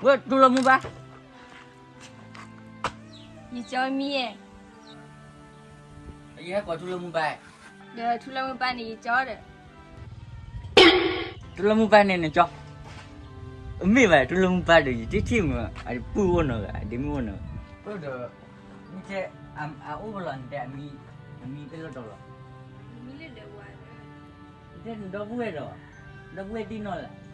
ဝဲ ထူလၢမူဘါ, ယကၠီမံယဲၢ်, ယဟဲကိးထူလၢမူဘါ, ဒီးထူလၢမူဘါန့ၣ် ယကၠီဒီး, ထူလၢမူဘါန့ၣ်နကၠီ, မ့ၢ်ဘၣ် ထူလၢမူဘါဒီး ယတထံၣ်မး အပုၢ်အိၣ်နီၤဂၤ အဒ့မုၣ်အိၣ်နီၤဂၤ, ဒီး မ့ၢ်ကဲ အအိၣ်ဖဲလဲၣ်န့ၣ်တဲ အမံၤသ့ၣ်လီၤတီၤလီၤ, မံၤလၢဒၢးဝါ, တဲနဒီပုၢ်ဝဲၢ်ဒီး, ဒီပုၢ်ဝဲၢ်တံၢ်နီၢ်လဲၣ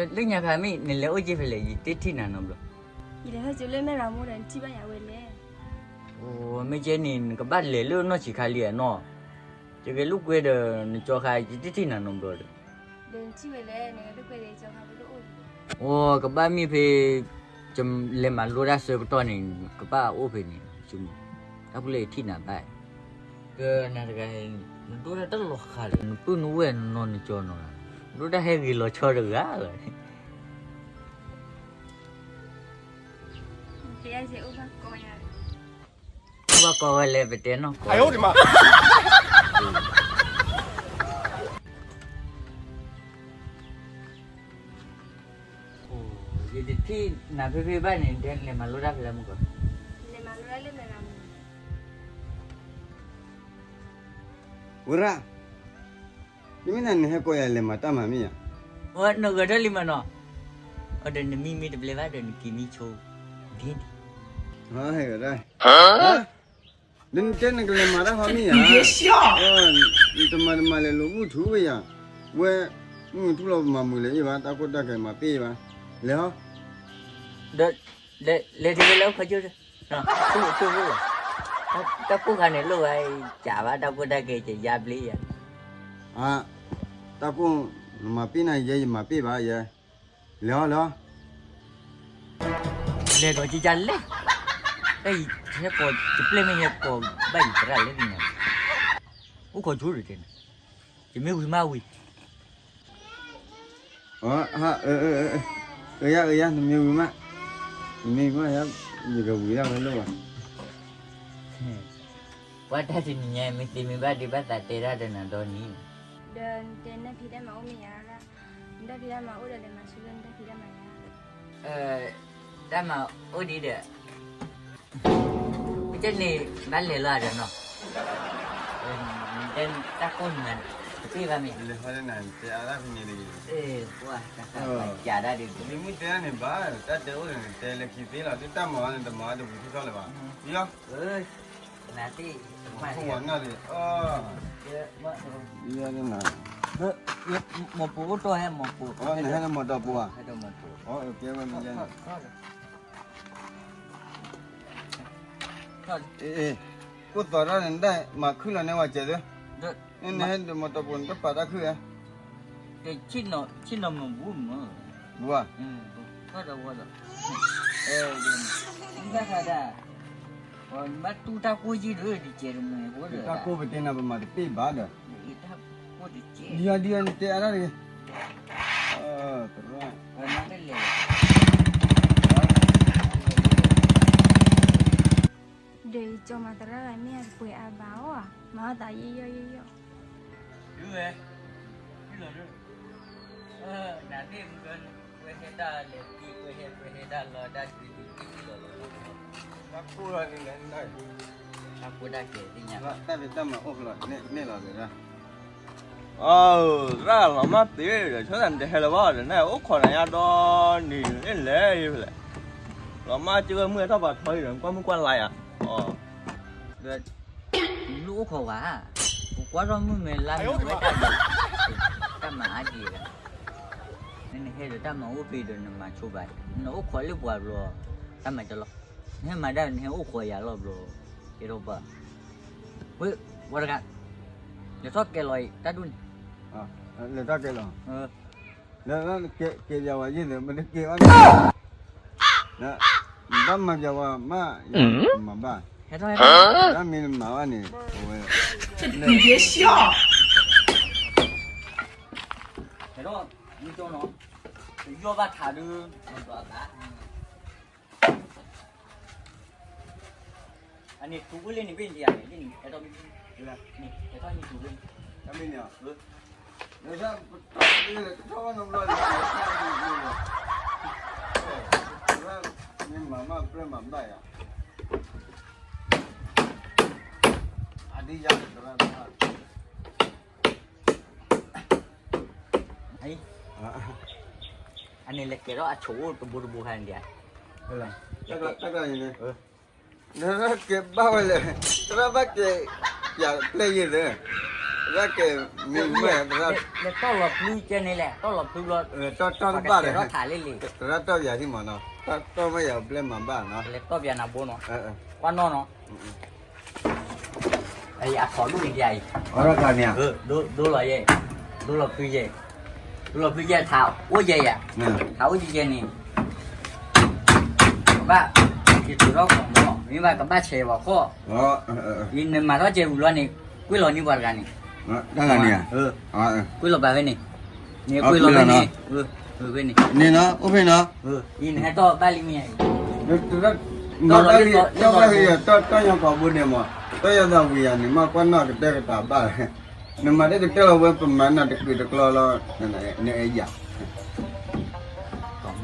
်, လၢညါခါမ့ၢ်နလဲၤအိၣ်က့ၤဖဲလဲၣ် ယတထံၣ်နၤနီတဘျီ, ယလဲၤဟဲကၠိလၢမဲၢ်ရမိၢ်ဒီး နထံၣ်ဘၣ်ယၤဝဲလဲၣ်, အိ မ့ၢ်ကဲန့ၣ် နကဘၣ်လဲၤလၢနီၢ်ဆံးခါလံဧါနီၤ, ယကဲလိာ်ကွဲဒီး နကၠီခါ ယတထံၣ်နၤနီတဘျီဒီး ဒီးနထံၣ်ဝဲလဲၣ် နကဲလိာ်ကွဲဒီး ကၠီခါပဒိၣ်အိၣ်လံ, အိ ကဘၣ်မ့ၢ်ဖဲ လဲၤမၤလိတၢ်ဆၢကတီၢ်န့ၣ် ကဘၣ်အိၣ်ဖဲန့ၣ်, တၢ်ဖိလၢယထံၣ်နၤဘၣ်, ကနၤတဂၤ, နဒိၣ်တၢ်တလီၤဃာ်ဒီး နပုၢ်နဝဲၢ်နနီၢ်နကၠီနီၤ, ဒိၣ်တၢ်ဟဲဂ့ၤလီၤဆီတဂၤလီၤ, အိၣ်ဘၣ်ကီဝဲလဲၣ် ပတဲနီၢ်ကီ, ယတထံၣ်နၤဖဲဖဲဘၣ်န့ၣ် နတဲလဲၤမၤလိတၢ်ဖဲလဲၣ်မုၢ်ကီ, လဲၤမၤလိတၢ်လၢမဲၢ်ရမိၢ်, ဝဲရၣ်, တမ့ၢ်နၤနဟဲကိးယၤလဲၤမၤတၢ်မၤမ့ၢ်ဧါ, နဂဲၤထၢၣ်လံမးနီၤ, ဒီးနမံမ့ၢ်တဘျဲဘၣ်ဒီး နက့ၤမံဆိ, ဒ်န့ၣ်, ဟဲဂဲၤထၢၣ်, ဒီးနတဲနကလဲၤမၤတၢ်ဟီမ့ၢ်ဧါ, နတမၤတမၤလဲၤလိာ်မုၢ်ထူဝဲယၤ, ဝဲ, မုၢ်ထူလီၤပမၤမုာ်လဲၤအ့ၣ်ဘၣ် တၢ်ကိၢ်တၢ်ဂီၤမၤပ့ၢ်ဘၣ်, လဲၤဟီ, ဒီး, လဲၤထံၣ်ဝဲလၢခီကၠိ, တၢ်ကိၢ်ခါန့ၣ်လိၣ်ဝဲ, ကးဘၣ်တၢ်ကိၢ်တၢ်ဂီၤကယါဘျ့ယၤ, အ, တၢ်ကိၢ်, နမၤပ့ၢ်နၤယဲ ယမၤပ့ၢ်ဘၣ်ယဲ, လဲၤဟီ လဲၤဟီ လဲၤဒီးကကလဲၣ်, တၢ်အံၤဟဲကိး ယပျဲၢ်မ့ၢ်ဟဲကိးဘၣ်ယသရၣ်လၢနၤ, အိၣ်ခိးကၠိဒ်တဲနၤ, ယမ့ၢ်ဝံၤမးဝံၤ, အ, အ, အ, အ, အ, နမ့ၢ်ဝံၤမး, နမ့ၢ်ဝံၤမး ယကဝံၤဒၣ်ဝဲလိၣ်ဘၣ်, ပှၤတၢ်တနံၤညါ မ့ၢ်သ့မ့ၢ်ဘၣ်ဒံးဘၣ်သးတဲတၢ်ဒီးနၤဒီနံၤ, ဒီးနတဲနတၢ်ဖံးတၢ်မၤအိၣ်မ့ၢ်ယၤ, နတၢ်ဖံးတၢ်မၤအိၣ်ဒီးလဲၤမၤဆိလၢနတၢ်ဖံးတၢ်မၤယၤ, တၢ်မၤအိၣ်ဒံးဒီး, မ့ၢ်ကဲန့ၣ် ဘၣ်လဲၤလီၤဒီးနီၤ, တၢ်ကိၢ်န့ၣ် တပ့ၢ်ဘၣ်မ့ၢ်, လဲၤဟီလၢနၤ နတဲအါဒၣ်ဖဲန့ၣ်တဂ့ၤ, ပှၤ, ယၤဒၣ်ဒ်, မ့ၢ်တဲဒၣ်န့ၣ်ဘၣ်, တၢ်တဲအိၣ်ဒီးနတဲလၢခံသ့လီၤ, သုတၢ်မၤအီၤန့ၣ် တမၤအီၤတဝံၤထီၣ်ထီၣ်လၢၤဘၣ်, ယီၤ နသ့ၣ်, မၤသ့ၣ်, မီၢ်ပိအိၣ်တီၢ်ဟဲမီၢ်ပိ, နဟဲလၢမီၢ်တီၢ်ပိဧါ, ကဲဝဲမ့ၢ်ယဲန့ၣ်, ကိၢ်သီၣ်ထီၣ်န့ၣ် နဒၣ်မၤခုၣ်လီၤန့ၢ်ဝဲစဲးသၢ, နဟဲလၢမီၢ်တီၢ်ပိန့ၣ် တပာ်တၢ်ခုၣ်ဧါ, ဆ့ၣ်နီၤမုၢ်ဘူးမုၢ်, ဘူးဧါ, ဘၣ်ဃးဒၣ်, နဘၣ်တူၢ်တၢ်ကိၢ်ကံဒီး တကဲးတမှဲၤ, တၢ်ကိၢ်ပတဲနၤ ပမၤတပ့ၢ်ဘၣ်ဒီး, ဒ်ယီၤဒ်ယီၤ နတဲအါဒၣ်တဂ့ၤ, သရၣ်, ဒီးယကၠီမၤသရၣ်ဂၤမ့ၢ်အတပှဲၤအါဘၣ်အီၤ, မၤအီၣ်သးယံာ်ယီၣ်ယံာ်ယီၣ်, ဒုးဝဲ, ဒုးလီၤဒုး, နသ့ၣ်မုၢ်ကီ, ကွဲဟဲတၢ်လဲၤတံၢ် ကွဲဟဲ ကွဲဟဲတၢ်လီၤတၢ်ဒုးဒုးတံၢ်လီၤလီၤလီၤ, တၢ်ကိၢ်လီၤန့ၣ်လဲၣ်, တၢ်ကိၢ်တၢ်ဂီၤသ့ၣ်ညါ, တၢ်ဖံးတၢ်မၤအိၣ်ဖဲလဲၣ်န့ၣ်လီၤဒီး, အၢ သရၣ်လီၤမၢ်သ့ဒီး ဆိသးနတဟဲလၢၤဘၣ်ဒီး နအိၣ်ခိးနၤညါဒီနံၤန့ၣ်လဲၣ်, ဖဲလဲၣ်, လီၤမၢ်စ့ဝဲမုၢ်ဟဲထီၣ်ပှၤထီအံၤဒီး နကွၢ်မုၢ်ကွၢ်လါယၤ, ဒီး နအိၣ်ခိးဝဲ, ပကွၢ်ထီၣ်မုၢ်မဲာ်လါမ့ၢ်ဝဲတၢ်ဒီး, တၢ်မၤအါဒံးဒီး, နဟဲဒီးတၢ်မၤအိၣ်ဖဲဒီးနမၤဆိဘၣ်, နအိၣ်ခိးလၢပှၤဘျီ, တၢ်မၤကလီ, နဟဲမၤဒၣ် နဟဲအိၣ်ခိးယၤလီၤဘျီ, ကဲထီၣ်ဘၣ်, ဝဲ, ဝဲတဂၤ, လဲၤထီၣ်ကဲလီၤအံၤ တၢ်ဒူၣ်န့ၣ်, လဲၤထီၣ်ကဲလီၤ, လၢကဲပျးဝဲယ့ၢ်ဒီး မ့ၢ်တကဲဘၣ်န့ၣ်, ဘၣ်မၤပျးဝဲမး, မၤဘၣ်, တၢ်မ့ၢ်နမၤဘၣ်န့ၣ်, အဝဲ, ဟဲထီၣ်, မ့ၢ်ကၠီနီၤ, ယီၢ်ဘၣ်ထးဒုး, မၤဘၣ်, အန့ၣ်တူၢ်ဝဲလၢန့ၣ်ဘ့ၣ်န့ၣ်ယၤန့ၣ်, ဟဲထီၣ်မ့ၢ်, ဟဲထီၣ်မ့ၢ်တူၢ်ဝဲန့ၣ်, တၢ်မ့ၢ်န့ၣ်, လၢတၢ်ပထီၣ်ဝဲနီတဘျီန့ၣ်, မ့ၢ်မၤမၢ်ပြၢမၤဘၣ်ယၤ, အဒ်ယၤသရၣ်, အန့ၣ်လဲၤကဲၤထီၣ်အဆိးအိၣ်တဘိတဘိခါန့ၣ်ဒံး, တၢ်ကျါန့ၣ်, နကဲဘၣ်ဝဲလဲၣ်, သရၣ်ဘၣ်ကဲၤ, ယၤပျဲၢ်ယဲၢ်သၢ, သရၣ်ကဲၤမ့ၢ်မၢ်ယၤသရၣ်, လဲၤတီၢ်လီၤဖျူကဲန့ၣ်လဲၣ်, တီၢ်လီၤဖျူဘျီ, တီၢ်တဘၣ်ဒီး, သရၣ်တီၢ်ပယၤသံမးနီၤ, တီၢ်မၢ်ယၤပျဲၢ်မၤဘၣ်နီၤ, လဲၤတီၢ်ပယၤနၤဘိနီၤ, ကွၢ်နီၢ်နီၤ အခိးဒူၣ်န့ၣ်ယၤအံၤ, ဒိလီၤယဲၢ်, ဒိလီၤဖုယဲၢ်, ဒိလီၤဖုယဲၢ်ထးအိၣ်ယဲၢ်ယၤ, ထးအိၣ်ယဲၢ်ယဲၢ်န့ၣ်, ကဘၣ်, ယထုးထီၣ်ကီၢ်မီၢ် မ့ၢ်ဘၣ်ကဘၣ်ဆဲးပှၤခီၣ်, အံၤနမၤထီၣ်ကဲဝံၤလီၤန့ၣ်, ကွ့ၢ်လီၤန့ၢ်ပှၤတဂၤန့ၣ်, တဂၤန့ၣ်, ကွ့ၢ်လီၤဘၣ်ဖဲန့ၣ်, န့ၣ်ကွ့ၢ်လီၤဖဲန့ၣ်, ဖဲန့ၣ်, န့ၣ်နီၤ အိၣ်ဖဲနီၤ, အံၤနဟဲတီၢ်ဘၣ်လံမ့ၢ်ဧါ, မၤဘၣ်လံ, တီၢ်ဘၣ်လံ, တီၢ်ညီကိာ်ဘိန့ၣ်မး, တီၢ်ယသးဝံၤယၤန့ၣ် မ့ၢ်ကွၢ်နီၣ်ကတၢၢ်ကတၢၢ်ဘၣ်, နမၤတကတၢၢ်လီၤဝဲပမၤနီၣ်တကုာ်တကျီလီၤ, နအဲၣ်ယၤ,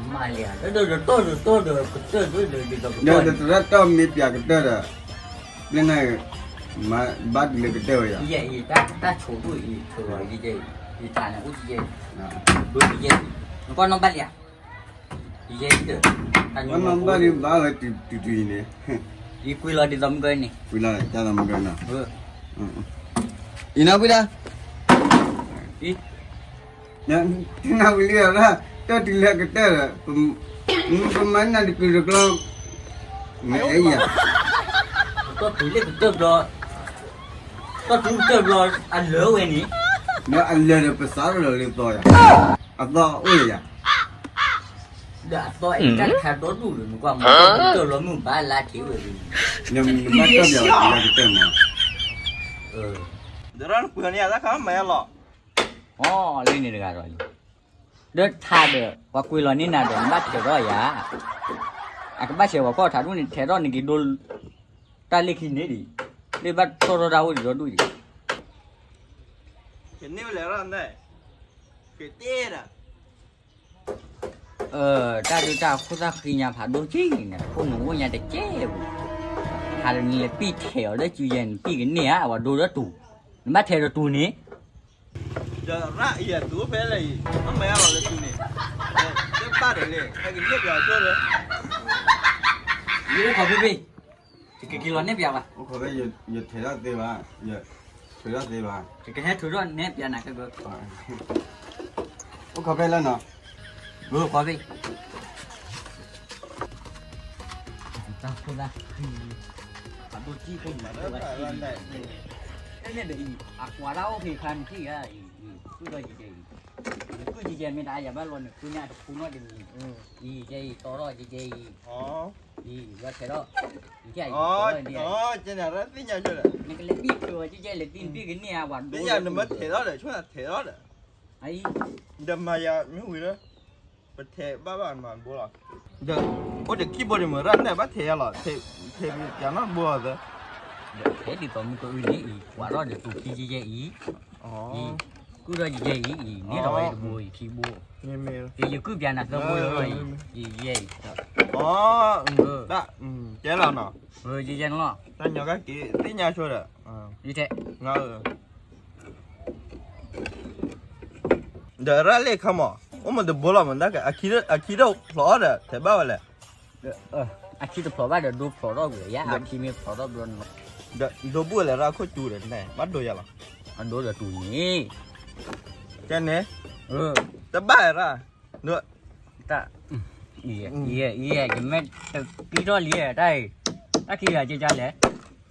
မၤလံ, ဒီးသရၣ်တီၢ်မ့ၢ်ပျးကတၢၢ်ဒီး, ပျဲၢ်န့ၣ်, မၤဘၣ်တုၤလၢကတၢၢ်ဝဲယၤ, ယဲၢ်အံၤတၢ်ဆိးဒိၣ်အံၤဆိးလီၤယဲၢ်, ယထးန့ၣ်အိၣ်ယဲၢ်, ဘၣ်ယဲၢ်, နကွၢ်နီၣ်ဘၣ်လံဧါ ယဲၢ်, ဘၣ်လံဘၣ်ဝဲတုၤတုၤအံၤန့ၣ်, ယကွံာ်လီၤဒ်သိးမုၢ်ကီၢ်န့ၣ်, ကွံာ်လီၤတၢ်သိးမုၢ်ကီၢ်နီၤ, အံၤနီၤကွံာ်တၢ်, တနၢ်ဝံၤလံလီၤ, တီၢ်တုၤလၢကတၢၢ်ဒီး, ပမၤနၢ်တကုာ်တကျီ, မ့ၢ်အဲၣ်ယၤ, တီၢ်တုၤလၢကတၢၢ်ဘျီ, တီၢ်တုၤကတၢၢ်ဘျီ, အလၢာ်ဝဲန့ၣ်, ဒီးအလၢာ်ဒီးပစးထီၣ်လီၤလၢသီယၤ, အသီအိၣ်လၢယၤ ဒီးအသီအဲၣ်တၢ်တခါဒီဒူၣ်လၢနကွၢ်မး, ကတၢၢ်လီၤမုၢ်ဘၣ်လါထံးဝဲ, နဘၣ်တီၢ်ပျးဝဲတုၤလၢကတၢၢ်မး, ဒီးရၣ်နပှ့ၤန့ၣ်အသးခါမၤယါလီၤ, အီၤလၢန့ၣ်တဂၤဒီးလံ, ဒီးထးဒီး ပှၤကွံာ်လီၤန့ၢ်နၤဒီး နဘၣ်ထဲးထီၣ်ယၤ, အကဘၣ်ဆဲးပှၤခီၣ်ထးဒူၣ်န့ၣ် ထဲးထီၣ်န့ၣ်က့ၤဒိ တၢ်လ့ၢ်ခံန့ၣ်ဒံး, လၢဘၣ်တီၢ်ထီၣ်တၢ်အိၣ်ဒံးဒီဒူၣ်အံၤ, ကန့ၢ်ဝဲလဲၣ်ရၣ်န့ၣ်, ကတဲဒၣ် တၢ်ဒုးတၢ်ခိၣ်သၣ်ဃံညါဖးဒိၣ်က့ၤန့ၣ် ခိၣ်နူာ်အိၣ်ညါတကဲပူၤ, ဟးဒီးနလဲၤပံာ်ထဲးအီၤလၢစုယဲၢ် နပံာ်ကန့ၢ်ဧါ အဝဲဒိဒီတူာ်, နဘၣ်ထဲးဒီးတူာ်န့ၣ်, ဒီးရၣ်အံၤတူာ်ဖဲလဲၣ်အံၤ မ့ၢ်မၤယါလီၤလၢစုန့ၣ်, တဘၣ်ဒီးလဲၣ် ဟဲကန့ၢ်ပျးအီၤဆိဒီး, ယအိၣ်ခိးဖဲဖဲ, ယကက့ၤလီၤန့ၢ်ပျးဘၣ်, အိၣ်ခိးဖဲ, ယထဲးထီၣ်သ့ဘၣ်, ယထဲးထီၣ်သ့ဘၣ်, ယကဟဲထုးထီၣ်နဲပျးနၤကဲက, အိၣ်ခိးဖဲလၢနီၤ, အိၣ်ခိးဖဲ တၢ်ခိၣ်သၣ်ဃံ, ဖးဒိၣ်ကံၢ်ခိၣ်နူာ်တၢ်ဘၣ်ဃံ, တန့ၣ်ဒီးအံၤ အကွၢ်တၢ်အိၣ်ဖဲခါန့ၣ်ထံၣ်ဧါအံၤ, ကုၢ်ဒီးယကဲအံၤ, ကုၢ်ယကဲမ့ၢ်တၢ်ယၤဘၣ်လီၤန့ၣ် ကုၢ်န့ၣ်အတဖူနီၣ်တမံၤ, အံၤကဲအံၤ တီထီၣ်ယကဲအံၤ, အံၤ လီၤထဲးထီၣ်, ယကဲအံၤ, နကလဲၤဘံၣ်ထွဲဝဲကဲကဲလဲၤသံနဘံၣ်ကန့ၢ်ဧါ ဝဲဒိ, နမ့ၢ်ထဲးထီၣ်ဒီး ဆိနၤထဲးထီၣ်ဒီး အံၤ, ဒီးမၤယၤမ့ၢ်ဝံၤလၢ ပထဲးဘၣ်ဘၣ်မၤဘိလီၤ, ဒီး အိၣ်ဒီးခံဘိဒံးမ့ၢ်ရၣ်န့ၣ် ဘၣ်ထဲးယၤလီၤ, ထဲးပျးနီတဘိအီၤသၢ, ဒီးထဲးဒ်သိးမုၢ်ကအုလံအံၤ ကွၢ်ထီၣ်ဒီးတူာ်ခံယဲၢ်အံၤ, အံၤ, ကုၢ်ထီၣ်ယဲၢ်အံၤအံၤ န့ၢ်လီၤဝဲတဘိအံၤခံဘိ, ယကုၢ်ပျးနၤသၢဘိလီၤအံၤ, ယဲၢ်အံၤ, အံၤ, ကဲလီၤနီၤ, ယဲၢ်လီၤ, တၢ်ညီကက့ၤသ့ၣ်ညါဆိဒီး, ယထဲး ဒီးရၣ်လ့ၣ်ခါမး အိၣ်မ့ၢ်တဘိလီၤမး တၢ်ကဲ အခံဒီးဖျိးအီၣ်ဒီး ထဲးဘၣ်ဝဲလဲၣ်, အခံတဖျိးဘၣ်ဒီး ဒိဖျိးထီၣ်ကွံာ်ယါ အခံမ့ၢ်ဖျိးထီၣ်ဘျီန့ၣ်, ဒီးဒိဘူၣ်လဲၣ်ရၣ်ခိၣ်စူၤဒီး ဘၣ်ဒိယၤလီၤ, အဒိဒီးတူၢ်န့ၣ်, ကဲန့ၣ်, တဘၣ်ရၣ်, တၢ်, ယဲၢ် ယဲၢ် ယမ့ၢ်တပံထီၣ်လံတၢ်အံၤ, တၢ်ခံဂၤကကလဲၣ်,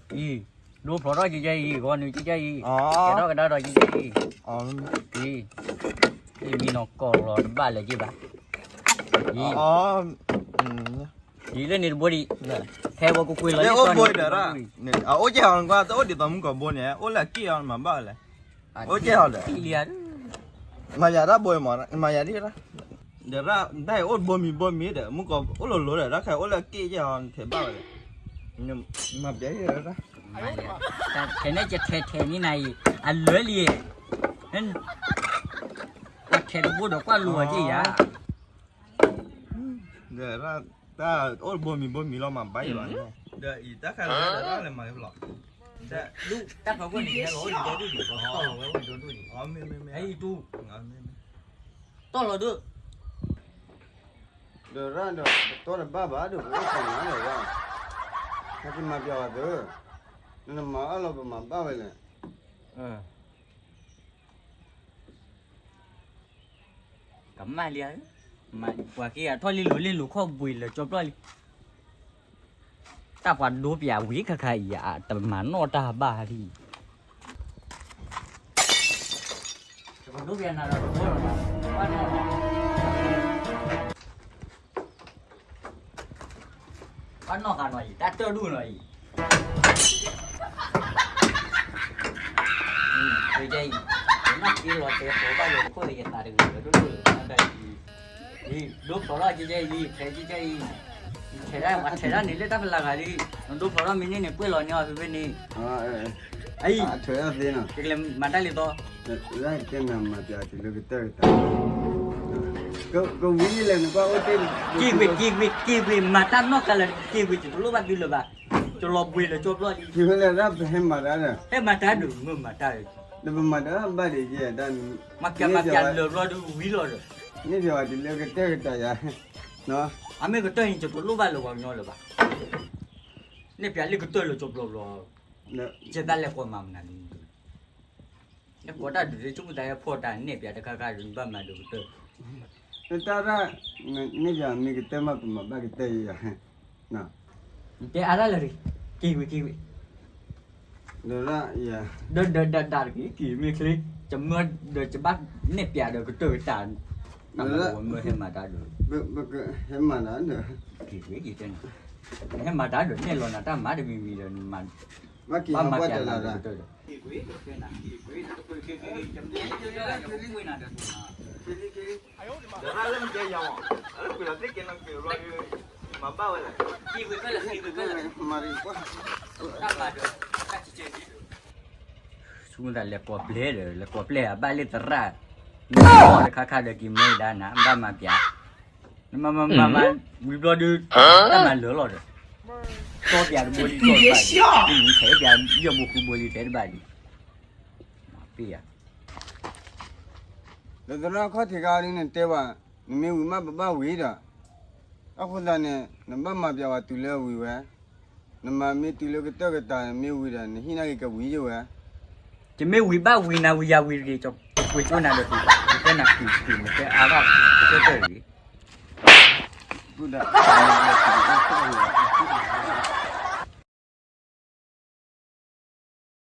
အံၤ ဒိဖျိးထီၣ်ကကဲအံၤ ဂီၤနုာ်ကကဲအံၤ, ကဲထီၣ်ကဒါဒီးကကဲအံၤ, အံၤ, မံနီၢ်ကီၢ်လီၤတဘၣ်လၢၤက့ဘၣ်, အံၤ, အံၤလၢန့ၣ်တဘိဒံး, ထဲဝဲကွ့ၢ်ကွ့ၢ်လီၤ, အိၣ်ကဲအီၤကွၢ် တအိၣ်ဒ်သိးမုၢ်ကီၢ်ဘိန့ၣ် အိၣ်လၢအက့ၢ်အီၤမၤဘၣ်ဝဲလဲၣ်, အိၣ်ကဲအီၤဒီး မၤယၤတၢ်ဘိမး မၤယၤဒ်ရၣ်, ဒီးရၣ်တၢ်အံၤအိၣ်ဘိမံၤဘိမံၤဒီး မုၢ်ကီၢ်အိၣ်လိၤလိၤဒီး တၢ်ခဲအိၣ်လၢအက့ၢ်ကဲအီၤ ထဲးဘၣ်ဝဲလဲၣ်, မၤပျဲ, ထဲးန့ၣ်ကထဲးထဲးန့ၣ်နၤအံၤ အလၢလံ, ပှၤထဲးတဘိဒီးကွၢ်လိၤအက့ၢ်ယၤ, ဒီးရၣ် တၢ်အိၣ်တဘိမံၤဘိမံၤလီၤမး ဘၣ်ယံၤလီၤန့ၣ်, ဒီးအံၤတၢ်ခါလၢတၢ်လၢမၤလီၤ, တၢ်ဖးကွၢ်န့ၣ် ဟဲလီၤအိၣ်ဒိၣ်ဒိၣ်န့ၣ် ပတီၢ်လီၤဝဲအိၣ်ဒိၣ်ဒိၣ်န့ၣ်, ဟဲအံၤတူၢ်, တီၢ်လီၤဒိၣ်, ဒီးရၣ်ဒီး ပတီၢ်တဘၣ်ဘၣ်ဒီး ပအိၣ်ခိးနၤလၢၤဘၣ်, နကမၤပျးဝဲသု, နမၤအၢၣ်လီၤပမၤဘၣ်ဝဲလဲၣ်. ကမၣ်လံ, ပှၤက့ၤအထီၣ်လ့လိၤလ့လိၤ ခီၣ်ဘှံးလၢာ်ကၠီပျီလံ, တၢ်ပှၤဒိပျးဝံၤခါခါအံၤ အတမၤနီၣ်တၢ်ဘၣ်ဟးထံၣ်, ပှၤဒိပျးနၤဒီးတဘိလီၤ, ဘၣ်နီၣ်ဃာ်နီၤအံၤ တၢ်တၢၢ်ဒူၣ်နီၤအံၤ, ခဲအံၤ, နီၣ်က့လီၤတဲာ်ဃီၤဘၣ်လၢခိၣ်လၢယသးတဂ့ၤလၢဒိၣ်ဒိၣ်လၢၤဘၣ်အံၤ, ဒိဖျိးထီၣ်ကဲကဲအံၤ ဖဲကဲကဲအံၤ, ထဲဒၣ်ထဲဒၣ်န့ၣ်လၢတၢ်ဖးလၢ်ဂၤလံ, နဒိဖျိးထီၣ်မ့ၢ်န့ၣ်န့ၣ် ပှဲၢ်လီၤန့ၢ်အီၤဖဲဖဲန့ၣ်, အံၤ, ကလဲၤမၤတၢ်လံသီ, ကဝံၤလဲၣ်နကွၢ်အိၣ်တ့ၢ်, က့ၤကွံာ် က့ၤကွံာ် က့ၤကွံာ် မၤတၢ်နီၢ်ကါလၢာ် က့ၤကွံာ် ယတလိၣ်ဘၣ်သုလၢၤဘၣ်, ကလီၤဘှံးလၢာ်ကၠီပျီလံ, ဟဲမၤတၢ်ဒီး မ့ၢ်မၤတၢ်, မၤပျးမၤပျးလၢာ်ဘျီဒုးဝံၤလီၤဒီး, န့ၣ်ပျးဝဲတုၤလၢကတၢၢ်ကတၢၢ်ယၤ, အမ့ၢ်ကတၢၢ်အံၤ ယတလိၣ်ဘၣ်လၢၤပှၤကညီလၢၤဘၣ်, န့ၣ်ပျးလၢကတၢၢ်လၢာ်ကၠီပျီဘျီ, ယဲသးလဲၤကိးမၤမနုၤန့ၣ်, ယကိးတၢ်ဒုးလၢဆိကမိၣ်သးဟဲဖီၣ်တၢ် နဲၣ်ပျးတခါခါဒုး ဘၣ်မၤဒိးကတၢၢ်, တၢ်ရၣ်, န့ၣ်ပျးမ့ၢ်ကတၢၢ်မး ပမၤဘၣ်ကတၢၢ်ယၤ, တဲအါဒၣ်လၢာ်, က့ၤကွံာ် က့ၤကွံာ်, ဒီးရၣ်ယၤ, ဒီးဒီးဒၣ်တက့ၢ် က့ၤမ့ၢ်ချ့, ယမၢဒီးယဘၣ်နဲၣ်ပျးဒီးကတၢၢ်ကတၢၢ်, မၢဟဲမၤတၢ်ဒီး, ဟဲမၤတၢ်ဒီး, က့ၤကွံာ် က့ၤတဲန့ၣ်, ဟဲမၤတၢ်ဒီး နဲၣ်လီၤနၤတၢ်မၤတမံၤမံၤဒီး နမၤ, ဘၣ်မၤပျးနၤဒီးကတၢၢ်ဒီး ဆိကမိၣ်သးလဲၤကိးပျဲၢ်ဒီး လဲၤကိးပျဲၢ်အဘၣ်လၢသရၣ်, နမၤတခါခါဒီးက့ၤမၢဒၣ်နၤ ဘၣ်မၤပျး, နမၤမၤမၤမၤ ဝံၤဘျီဒုး, တၢ်မၤလၢာ်လီၤဒီး, တီပျးတဘိလံ တီတဘၣ်လံ, ထဲပျးယဲၢ်ဘိဃုဘိလံ ထဲတဘၣ်လံ, မၤပျး ဒီးသရၣ်ခီၣ်ထံးခါအံၤဒ်နတဲဘၣ်, နမ့ၢ်ဝံၤမးပဘၣ်ဝံၤဒီး, အဃိသတးန့ၣ် နဘၣ်မၤပျးဝဲတုၤလၢဝံၤဝဲ, နမၤမ့ၢ်တုၤလၢကတၢၢ်ကတၢၢ် နမ့ၢ်ဝံၤဒီး နဟံၣ်နၢ်က့ၤကဝံၤယိာ်ဝဲ, ယမ့ၢ်ဝံၤဘၣ်ဝံၤနၤဝံၤယၤဝံၤတဂ့ၤ, ကွဲးကၠိနၤဒီး ကတဲနၤက့ၤက့ၤ နတဲအါထီၣ်ကတၢၢ်တၢၢ်တဂ့ၤ, ဘုဒၣ်